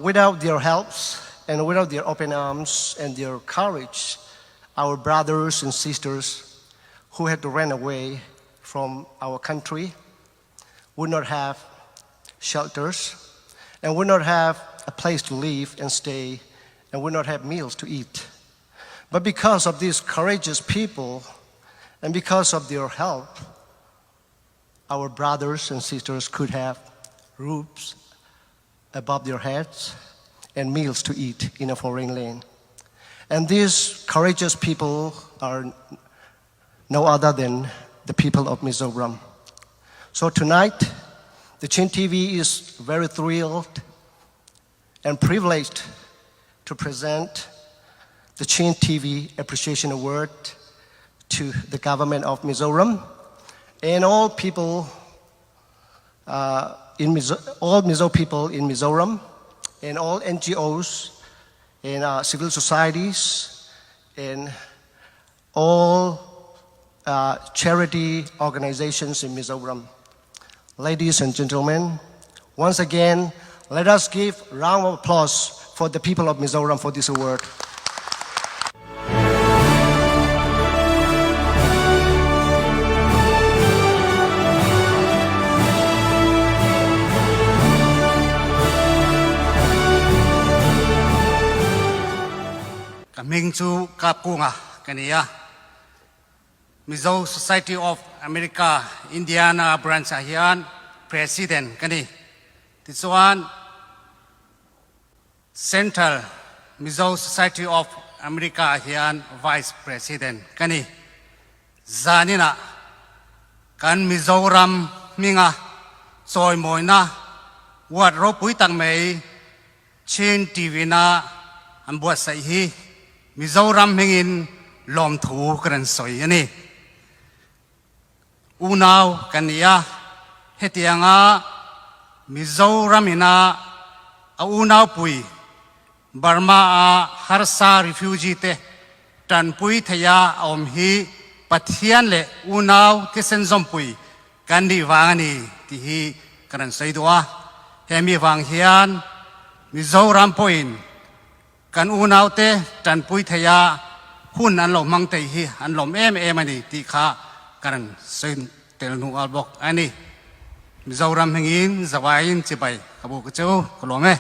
Without their helps and without their open arms and their courage, our brothers and sisters who had to run away from our country would not have shelters and would not have a place to live and stay and would not have meals to eat. But because of these courageous people and because of their help, our brothers and sisters could have roofs above their heads and meals to eat in a foreign land. And these courageous people are no other than the people of Mizoram. So tonight, the Chin TV is very thrilled and privileged to present the Chin TV Appreciation Award to the government of Mizoram and all people in Mizo, all Mizo people in Mizoram and all NGOs and civil societies and all charity organizations in Mizoram. Ladies and gentlemen, once again, let us give round of applause for the people of Mizoram for this award. Ka hming chu Kapkunga ka ni a, Mizo Society of America Indiana Branch ah hian President ka ni. Tichuan Central Mizo Society of America ah hian Vice President ka ni. Zaninah kan Mizoram hminga chawimawina ward ropui tak mai Chin TV na an buatsaih hi Mizoram hmingin lawmthu ka rawn sawi a ni. Unau kan ni a, hetianga Mizoram ina a unaupui Burma a harsa refugee te tanpui theia a awm hi Pathian leh unau thisen zawmpui kan nih vang a ni tih hi ka rawn sawi duh a. Hemi vang hian Mizoram pawhin kan unaute tanpui theia hun an lo hmang thei hi an lawm em em a ni tih kha ka rawn sawi tel hnu al bawk a ni. Mizoram hmingin zavaiin chibai ka bu ka chu ka lawm e.